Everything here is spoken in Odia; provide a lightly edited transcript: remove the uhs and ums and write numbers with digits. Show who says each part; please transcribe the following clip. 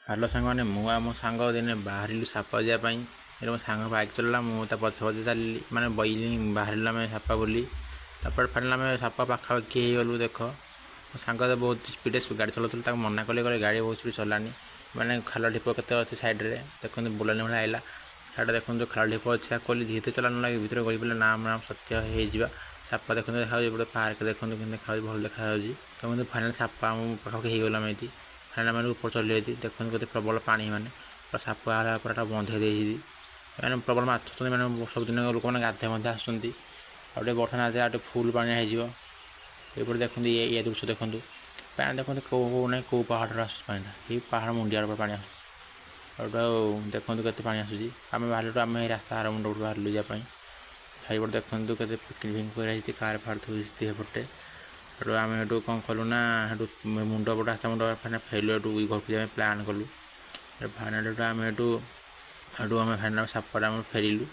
Speaker 1: ହ୍ୟାଲୋ ସାଙ୍ଗମାନେ, ମୁଁ ଆଉ ମୋ ସାଙ୍ଗ ଦିନେ ବାହାରିଲୁ ସାପ ଯିବା ପାଇଁ। ହେଲେ ମୋ ସାଙ୍ଗ ବାଇକ୍ ଚଲେଇଲା, ମୁଁ ତା ପଛେ ପଛେ ଚାଲିଲି, ମାନେ ବଇଲି। ବାହାରିଲୁ ଆମେ ସାପା ବୋଲି। ତାପରେ ଫାଇନାଲ୍ ଆମେ ସାପ ପାଖାପାଖି ହେଇଗଲୁ। ଦେଖ, ମୋ ସାଙ୍ଗ ତ ବହୁତ ସ୍ପିଡ଼ରେ ଗାଡ଼ି ଚଲାଉଥିଲା। ତାକୁ ମନା କଲେ, କହିଲେ ଗାଡ଼ି ବହୁତ ସ୍ପିଡ଼ ଚଲାନି, ମାନେ ଖାଲ ଢିପ କେତେ ଅଛି ସାଇଡ଼୍ରେ। ଦେଖନ୍ତୁ, ବୁଲାଣି ଭଳିଆ ଆଇଲା। ସାଇଡ଼୍ ଦେଖନ୍ତୁ, ଖାଲ ଢିପ ଅଛି। ତାକୁ କହିଲି ଧୀରେ ଚଲା, ନହେଲେ ଭିତରେ ଗଳି ପଡ଼ିଲେ ନାମ ନାମ ସତ୍ୟ ହେଇଯିବା। ସାପ ଦେଖନ୍ତୁ ଦେଖାଯାଉଛି ଏପଟେ। ପାର୍କ ଦେଖନ୍ତୁ କେମିତି ଦେଖାଯାଉଛି, ଭଲ ଦେଖାଯାଉଛି। ତ ଫାଇନାଲ୍ ସାପ ଆମ ପାଖାପାଖି ହେଇଗଲୁ ଆମେ ଏଇଠି। ଫାଇନାଲ୍ ଆମେ ଉପରେ ଚଢ଼ିଲୁ ଏଇଠି। ଦେଖନ୍ତୁ କେତେ ପ୍ରବଳ ପାଣି, ମାନେ ପୁରା ସାପ ହେଲା ପୁରା ବନ୍ଧେଇ ଦେଇଛି। ମାନେ ପ୍ରବଳ ମାଛ ଅଛନ୍ତି, ମାନେ ସବୁଦିନ ଲୋକମାନେ ଗାଧୋଇ ମଧ୍ୟ ଆସୁଛନ୍ତି। ଆଉ ଟିକେ ବର୍ଷା ନା ଆଉ ଟିକେ ଫୁଲ୍ ପାଣି ହେଇଯିବ। ଏପଟେ ଦେଖନ୍ତୁ, ଇଏ ଇଏ ଦୃଶ୍ୟ ଦେଖନ୍ତୁ, ପାଣି ଦେଖନ୍ତୁ କେଉଁ କେଉଁ ନାହିଁ, କେଉଁ ପାହାଡ଼ରୁ ଆସୁଛି ପାଣିଟା। ଏଇ ପାହାଡ଼ ମୁଣ୍ଡିଆର ପାଣି ଆସୁଛି। ଆଉ ଦେଖନ୍ତୁ କେତେ ପାଣି ଆସୁଛି। ଆମେ ବାହାରିଲୁ, ଆମେ ଏଇ ରାସ୍ତା ଆର ମୁଣ୍ଡ ବାହାରିଲୁ ଯିବା ପାଇଁ। ଚାରିପଟେ ଦେଖନ୍ତୁ କେତେ ପିକନିକ୍ ଫିକନିକ୍ ହେଇଛି, କାର୍ ଫାର୍ ଥୋଇଛି ସେପଟେ। ସେଠୁ ଆମେ ସେଠୁ କ'ଣ କଲୁ ନା, ସେଠୁ ମୁଣ୍ଡ ପଟେ ରାସ୍ତା ମୁଣ୍ଡ ଫେରିଲୁ। ସେଠୁ ଘରକୁ ଯିବା ପାଇଁ ପ୍ଲାନ୍ କଲୁ। ଫାଇନାଲ୍ ସେଠୁ ଆମେ ସେଠୁ ସେଠୁ ଆମେ ଫାଇନାଲ୍ ସାପଟା ଆମେ ଫେରିଲୁ।